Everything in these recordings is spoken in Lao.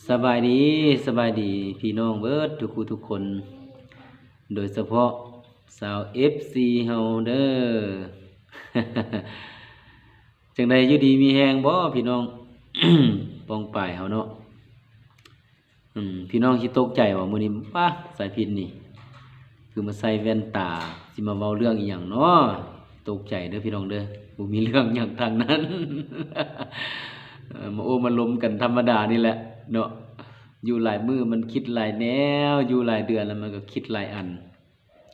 ສະບາຍດີ ສະບາຍດີພີ່ນ້ອງເບິດທຸກຜູ້ທຸກຄົນ ໂດຍສະເພາະຊາວເອັຟຊີເຮົາເດີ. ຈັ່ງໃດ ຢູ່ດີມີແຮງບໍ່ພີ່ນ້ອງ ປ້ອງປາຍເຮົາເນາະ? ອືມ ພີ່ນ້ອງຊິຕົກໃຈວ່າມື້ນີ້ ປາ ສາຍພິນນີ້ ຄືມາໃສ່ແວ່ນຕາ ຊິມາເວົ້າເລື່ອງອີ່ຫຍັງເນາະ? ຕົກໃຈເດີພີ່ນ້ອງເດີ ບໍ່ມີເລື່ອງຫຍັງທາງນັ້ນ ເອີ ມາໂອ້ມາລົມກັນທຳມະດານີ້ແຫຼະເນາະ. ຢູ່ຫຼາຍມື້ມັນຄິດຫຼາຍແນວ ຢູ່ຫຼາຍເດືອນແລ້ວມັນກໍຄິດຫຼາຍອັນ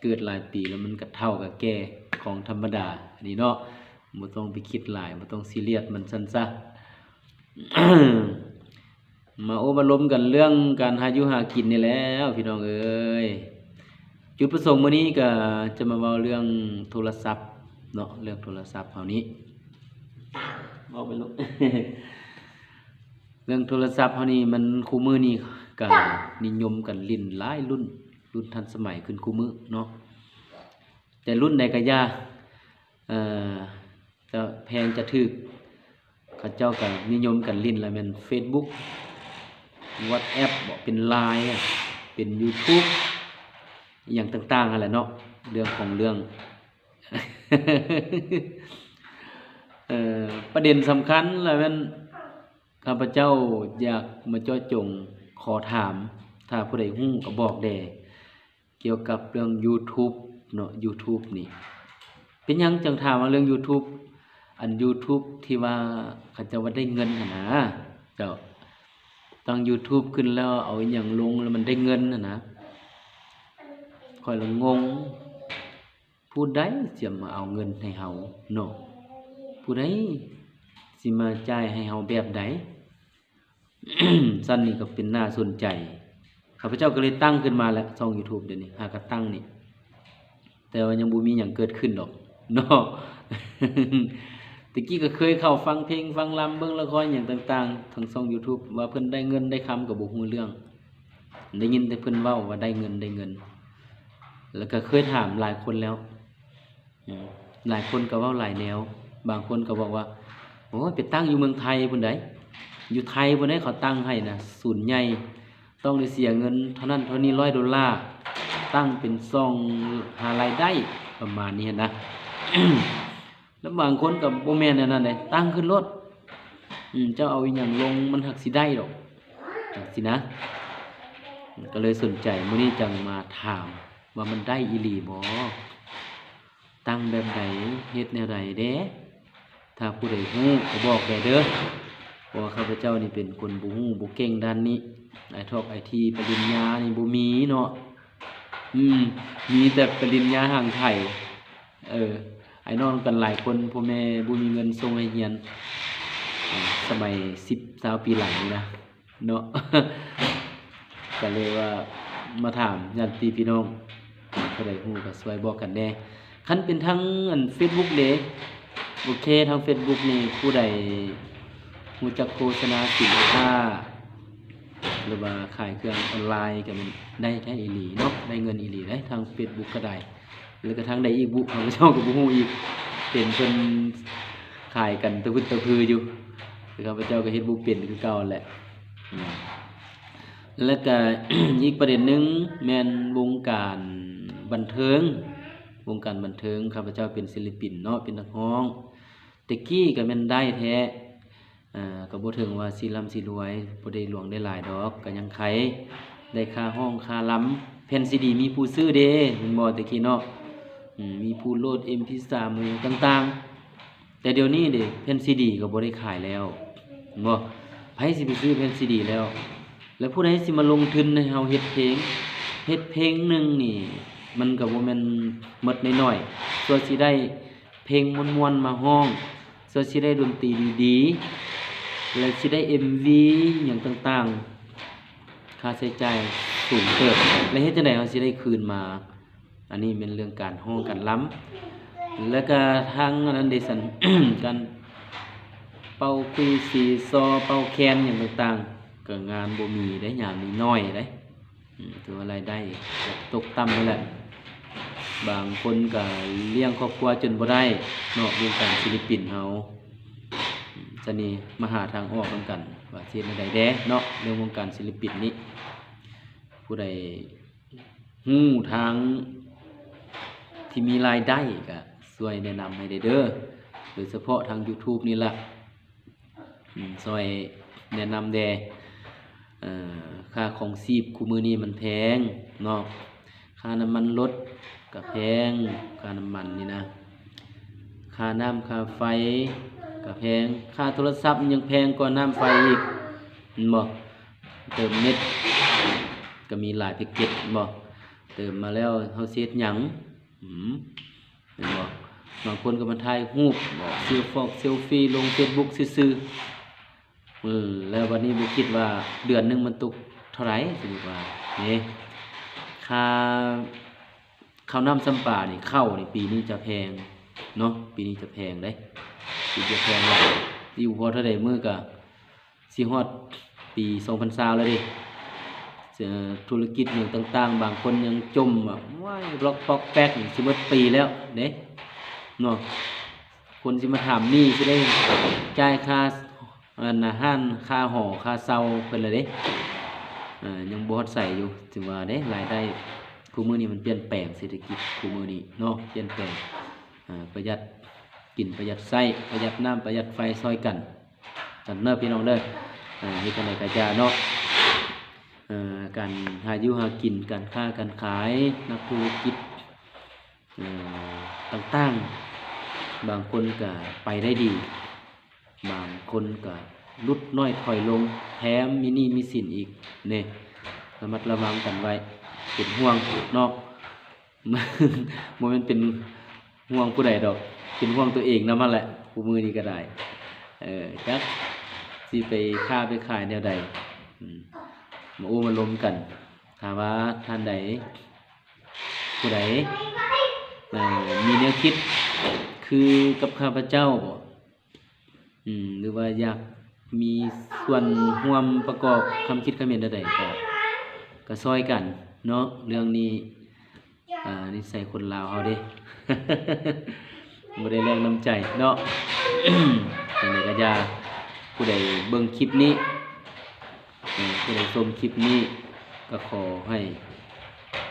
ເກີດຫຼາຍປີແລ້ວມັນກໍເຖົ້າກໍແກ່ ຂອງທຳມະດານີ້ເນາະ ບໍ່ຕ້ອງໄປຄິດຫຼາຍ ບໍ່ຕ້ອງຊີຣຽສມັນຊັ້ນຊະ. ມາໂອ້ມາລົມກັນເລື່ອງການຫາຢູ່ຫາກິນນີ້ແຫຼະພີ່ນ້ອງເອີຍ. ຈຸດປະສົງມື້ນີ້ກໍຈະມາເວົ້າເລື່ອງໂທລະສັບເນາະ ເລື່ອງໂທລະສັບເຮົານີ້ ເວົ້າໄປໂລດ ເລື່ອງໂທລະສັບເຮົານີ້ມັນ ຄູ່ມື້ນີ້ກໍນິຍົມກັນຫຼິ້ນຫຼາຍລຸ້ນ ລຸ້ນທັນສະໄໝຂຶ້ນຄູ່ມື້ເນາະ ແຕ່ລຸ້ນໃດກໍຢ່າ ເອີ ຈະແພງຈະຖືກ ເຂົາເຈົ້າກໍນິຍົມກັນຫຼິ້ນລະແມ່ນເຟສບຸກ ວັອດແອັບບໍ ເປັນລາຍ ເປັນຢູທູບ ອີ່ຫຍັງຕ່າງໆຫັ້ນແຫຼະເນາະ ເລື່ອງຂອງເລື່ອງ ເອີ ປະເດັນສຳຄັນລະແມ່ນ ຂ້າພະເຈົ້າຢາກມາເຈາະຈົງຂໍຖາມ ຖ້າຜູ້ໃດຮູ້ກໍບອກແດ່ ກ່ຽວກັບເລື່ອງຢູທູບເນາະ ຢູທູບນີ້ ເປັນຫຍັງຈັ່ງຖາມວ່າເລື່ອງຢູທູບ ອັນຢູທູບທີ່ວ່າເຂົາເຈົ້າວ່າໄດ້ເງິນຫັ້ນນາ ເຈົ້າ ຕັ້ງຢູທູບຂຶ້ນແລ້ວເອົາອີ່ຫຍັງລົງແລ້ວມັນໄດ້ເງິນຫັ້ນນາ ຂ້ອຍລະງົງ ຜູ້ໃດຊິມາເອົາເງິນໃຫ້ເຮົາເນາະ ຜູ້ໃດຊິມາຈ່າຍໃຫ້ເຮົາແບບໃດ? ຊັ້ນນີ້ກໍເປັນໜ້າສົນໃຈ ຂ້າພະເຈົ້າກໍເລີຍຕັ້ງຂຶ້ນມາແຫຼະ ຊ່ອງຢູທູບດຽວນີ້ ຫາກໍຕັ້ງນີ້ ແຕ່ວ່າຍັງບໍ່ມີຫຍັງເກີດຂຶ້ນດອກເນາະ. ແຕ່ກີ້ກໍເຄີຍເຂົ້າຟັງເພງ ຟັງລຳ ເບິ່ງລະຄອນຫຍັງຕ່າງໆ ທາງຊ່ອງຢູທູບ ວ່າເພິ່ນໄດ້ເງິນໄດ້ຄຳກໍບໍ່ຮູ້ເລື່ອງ ໄດ້ຍິນແຕ່ເພິ່ນເວົ້າວ່າໄດ້ເງິນ ໄດ້ເງິນ ແລ້ວກໍເຄີຍຖາມຫຼາຍຄົນແລ້ວ ອືມ ຫຼາຍຄົນກໍເວົ້າຫຼາຍແນວ ບາງຄົນກໍບອກວ່າ ໂອ້ຍ ໄປຕັ້ງຢູ່ເມືອງໄທພຸ້ນໃດ ຢູ່ໄທພຸ້ນໃດ ເຂົາຕັ້ງໃຫ້ນະ ສູນໃຫຍ່ ຕ້ອງໄດ້ເສຍເງິນເທົ່ານັ້ນເທົ່ານີ້ຮ້ອຍໂດລາ ຕັ້ງເປັນຊ່ອງຫາລາຍໄດ້ ປະມານນີ້ຫັ້ນນະ. ແລ້ວບາງຄົນກໍບໍ່ແມ່ນແນວນັ້ນເດ້ ຕັ້ງຂຶ້ນໂລດ ອືມ ເຈົ້າເອົາອີ່ຫຍັງລົງມັນຫາກຊິໄດ້ດອກ ຈັ່ງຊີ້ນະ ກໍເລີຍສົນໃຈ ມື້ນີ້ຈັ່ງມາຖາມວ່າມັນໄດ້ອີ່ຫຼີບໍ່? ຕັ້ງແບບໃດ? ເຮັດແນວໃດແດ່? ຖ້າຜູ້ໃດຮູ້ກໍບອກແດ່ເດີ ເພາະວ່າຂ້າພະເຈົ້ານີ້ເປັນຄົນບໍ່ຮູ້ບໍ່ເກັ່ງດ້ານນີ້ ໄອທອກໄອທີ ປະລິນຍານີ້ບໍ່ມີເນາະ ອືມ ມີແຕ່ປະລິນຍາຮ່າງໄຖ ເອີ ອ້າຍນ້ອງກັນຫຼາຍຄົນ ພໍ່ແມ່ບໍ່ມີເງິນສົ່ງໃຫ້ຮຽນ ສະໄໝສິບ ຊາວປີຫຼັງນີ້ນະເນາະ ກໍເລີຍວ່າມາຖາມຍາດຕິພີ່ນ້ອງ ຜູ້ໃດຮູ້ກໍຊ່ວຍບອກກັນແດ່. ຄັນເປັນທາງອັນເຟສບຸກເດ ໂອເຄ ທາງເຟສບຸກນີ້ ຜູ້ໃດຮູ້ຈັກໂຄສະນາສິນຄ້າ ຫຼືວ່າຂາຍເຄື່ອງອອນລາຍ ກໍແມ່ນໄດ້ແທ້ອີ່ຫຼີເນາະ ໄດ້ເງິນອີ່ຫຼີເດ້ ທາງເຟສບຸກກໍໄດ້ ແລ້ວກໍທາງໃດອີກບຸ ຂ້າພະເຈົ້າກໍບໍ່ຮູ້ອີກ ເຫັນເພິ່ນຂາຍກັນຕະພຶດຕະພືຢູ່ ແຕ່ຂ້າພະເຈົ້າກໍເຮັດບໍ່ເປັນຄືເກົ່າຫັ້ນແຫຼະ. ແລ້ວກະ ອີກປະເດັນໜຶ່ງແມ່ນວົງການບັນເທີງ, ວົງການບັນເທີງ ຂ້າພະເຈົ້າເປັນສິລະປິນເນາະ ເປັນນັກຮ້ອງ, ແຕ່ກີ້ກະແມ່ນໄດ້ແທ້ ເອີ ກະບໍ່ເຖິງວ່າຊິລ່ຳຊິລວຍ ບໍ່ໄດ້ຫຼວງໄດ້ຫຼາຍດອກ ກະຍັງໄຄ ໄດ້ຄ່າຮ້ອງຄ່າລຳ ແຜ່ນຊີດີມີຜູ້ຊື້ເດ້ ແມ່ນບໍ່ ແຕ່ກີ້ເນາະ ອືມ ມີຜູ້ໂຫຼດເອັມພີສາມ ອີ່ຫຍັງຕ່າງໆ. ແຕ່ດຽວນີ້ເດ ແຜ່ນຊີດີກໍບໍ່ໄດ້ຂາຍແລ້ວ ແມ່ນບໍ່? ໃຜຊິໄປຊື້ແຜ່ນຊີດີແລ້ວ? ແລ້ວຜູ້ໃດຊິມາລົງທຶນໃຫ້ເຮົາເຮັດເພງ? ເຮັດເພງໜຶ່ງນີ້ ມັນກໍບໍ່ແມ່ນໝົດນ້ອຍໆ ສ່ວນຊິໄດ້ເພງມ່ວນໆມາຮ້ອງ ສ່ວນຊິໄດ້ດົນຕີດີໆ ແລະ ຊິໄດ້ເອັມວີຫຍັງຕ່າງໆ ຄ່າໃຊ້ຈ່າຍສູງເຕີບ ແລະ ເຮັດຈັ່ງໃດເຮົາຊິໄດ້ຄືນມາ? ອັນນີ້ແມ່ນເລື່ອງການຮ້ອງການລຳ ແລ້ວກະທາງອັນນັ້ນເດຊັ້ນ ການເປົ່າຂຸຍຊີຊໍ ເປົ່າແຄນຫຍັງຕ່າງໆ ກະງານບໍ່ມີເດ້ ຍາມນີ້ໜ້ອຍເດ້ ອືມ ຖືວ່າລາຍໄດ້ກໍຕົກຕ່ຳນັ້ນແຫຼະ ບາງຄົນກະລ້ຽງຄອບຄົວຈົນບໍ່ໄດ້ເນາະ ວົງການສິລະປິນເຮົາ ຊະນີ້ມາຫາທາງອອກນຳກັນ ວ່າຊິເຮັດແນວໃດແດ່ເນາະ ເລື່ອງວົງການສິລະປິນນີ້. ຜູ້ໃດຮູ້ທາງທີ່ມີລາຍໄດ້ກະຊ່ວຍແນະນຳໃຫ້ແດ່ເດີ ໂດຍສະເພາະທາງຢູທູບນີ້ລະ ອືມ ຊ່ອຍແນະນຳແດ່. ເອີ ຄ່າຄອງຊີບຄູ່ມື້ນີ້ມັນແພງເນາະ ຄ່ານ້ຳມັນລົດກະແພງ ຄ່ານ້ຳມັນນີ້ນະ ຄ່ານ້ຳຄ່າໄຟກະແພງ ຄ່າໂທລະສັບຍັງແພງກວ່ານ້ຳໄຟອີກ ແມ່ນບໍ່? ເຕີມເນັດກະມີຫຼາຍແພັກເກັດ ແມ່ນບໍ່? ເຕີມມາແລ້ວເຮົາຊິເຮັດຫຍັງ? ອືມ ແມ່ນບໍ່? ບາງຄົນກໍມາຖ່າຍຮູບ ບອກ ເຊລຟອກເຊລຟີ ລົງເຟສບຸກຊື່ໆ ເອີ ແລ້ວບັດນີ້ບໍ່ຄິດວ່າເດືອນໜຶ່ງມັນຕົກເທົ່າໃດ? ສົມມຸດວ່າເດ້ ຄ່າເຂົ້ານ້ຳຊຳປານີ້ ເຂົ້ານີ້ປີນີ້ຈະແພງເນາະ ປີນີ້ຈະແພງເດ້ ປີນີ້ຈະແພງຫຼາຍ ຢູ່ບໍ່ເທົ່າໃດມື້ກະ ຊິຮອດປີສອງພັນຊາວແລ້ວເດ້. ເອີ ທຸລະກິດຫຍັງຕ່າງໆ ບາງຄົນຍັງຈົ່ມວ່າ ໂອ້ຍ ບລັອກປອກແປັກ ຊິໝົດປີແລ້ວເດ້ເນາະ. ຄົນຊິມາຖາມໜີ້ ຊິໄດ້ຈ່າຍຄ່າ ອັນ ອາຫານ ຄ່າຫໍ ຄ່າເຊົ່າເພິ່ນແລ້ວເດ້. ເອີ ຍັງບໍ່ຮອດໃສຢູ່ ຖືວ່າເດ້ ລາຍໄດ້ຄູ່ມື້ນີ້ມັນປ່ຽນແປງ ເສດຖະກິດຄູ່ມື້ນີ້ເນາະ ປ່ຽນແປງ. ເອີ ປະຢັດກິນ ປະຢັດໃຊ້ ປະຢັດນ້ຳ ປະຢັດໄຟ ຊ່ອຍກັນ ກັນເດີພີ່ນ້ອງເດີ. ເຮັດຈັ່ງໃດກະຢ່າເນາະ ການຫາຢູ່ຫາກິນ ການຄ້າການຂາຍ ນັກທຸລະກິດ ເອີ ຕ່າງໆ ບາງຄົນກະໄປໄດ້ດີ ບາງຄົນກະຫຼຸດນ້ອຍຖອຍລົງ ແຖມມີໜີ້ມີສິນອີກເດ້. ລະມັດລະວັງກັນໄວ້ ເປັນຫ່ວງເນາະ. ບໍ່ແມ່ນເປັນຫ່ວງຜູ້ໃດດອກ ເປັນຫ່ວງຕົວເອງນຳຫັ້ນແຫຼະ ຄູ່ມື້ນີ້ກໍໄດ້. ເອີ ຈັກຊິໄປຄ້າໄປຂາຍແນວໃດ ອືມ ມາໂອ້ມາລົມກັນ. ຖ້າວ່າທ່ານໃດ ຜູ້ໃດ ເອີ ມີແນວຄິດຄືກັບຂ້າພະເຈົ້າບໍ ອືມ ຫຼືວ່າຢາກມີສ່ວນຮ່ວມປະກອບຄຳຄິດຄຳເຫັນໃດໆ ກະ ກະຊ່ອຍກັນເນາະ. ເລື່ອງນີ້ ອາ ນິໄສຄົນລາວເຮົາເດ້ ບໍ່ໄດ້ເລື່ອງນ້ຳໃຈເນາະ. ຈັ່ງໃດກະຢ່າ ຜູ້ໃດເບິ່ງຄລິບນີ້ ເອີ ຜູ້ໃດຊົມຄລິບນີ້ ກໍຂໍໃຫ້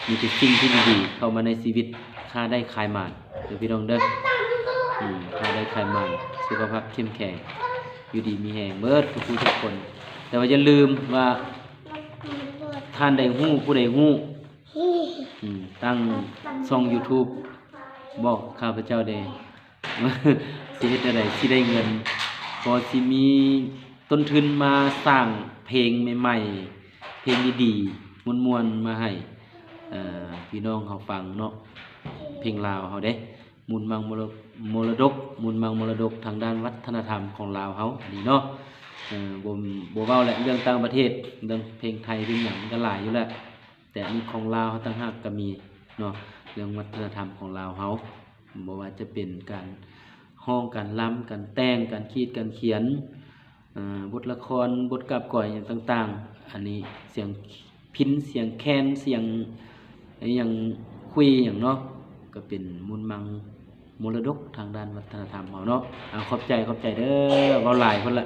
ມີແຕ່ສິ່ງທີ່ດີໆເຂົ້າມາໃນຊີວິດ ຄ້າໄດ້ຂາຍໝານເດີພີ່ນ້ອງເດີ. ອືມ ຄ້າໄດ້ຂາຍໝານ ສຸຂະພາບເຂັ້ມແຂງ ຢູ່ດີມີແຮງເບິດທຸກຜູ້ທຸກຄົນ. ແຕ່ວ່າຢ່າລືມວ່າ ທ່ານໃດຮູ້ ຜູ້ໃດຮູ້ ອືມ ຕັ້ງຊ່ອງຢູທູບ ບອກຂ້າພະເຈົ້າແດ່ ຊິເຮັດແນວໃດຊິໄດ້ເງິນ ພໍຊິມີຕົ້ນທຶນມາສ້າງເພງໃໝ່ໆ ເພງດີໆ ມ່ວນໆ ມາໃຫ້ ເອີ ພີ່ນ້ອງເຮົາຟັງເນາະ. ເພງລາວເຮົາເດ້ ມູນມັງມໍລະ ມໍລະດົກ ມູນມັງມໍລະດົກທາງດ້ານວັດທະນະທຳຂອງລາວເຮົາ ອັນນີ້ເນາະ. ເອີ ບໍ່ ບໍ່ເວົ້າແຫຼະ ເລື່ອງຕ່າງປະເທດ ເລື່ອງເພງໄທເພງຫຍັງມັນກໍຫຼາຍຢູ່ແຫຼະ ແຕ່ອັນນີ້ຂອງລາວເຮົາຕ່າງຫາກກໍມີເນາະ. ເລື່ອງວັດທະນະທຳຂອງລາວເຮົາ ບໍ່ວ່າຈະເປັນການຮ້ອງ ການລຳ ການແຕ່ງ ການຂີດ ການຂຽນ ເອີ ບົດລະຄອນ ບົດກາບກອຍຫຍັງຕ່າງໆ ອັນນີ້ສຽງພິນ ສຽງແຄນ ສຽງອີຫຍັງ ຂຸຍຫຍັງເນາະ ກໍເປັນມູນມັງ ມໍລະດົກທາງດ້ານວັດທະນະທຳເຮົາເນາະ. ເອົາ ຂອບໃຈ ຂອບໃຈເດີ ເວົ້າຫຼາຍພຸ້ນລະ.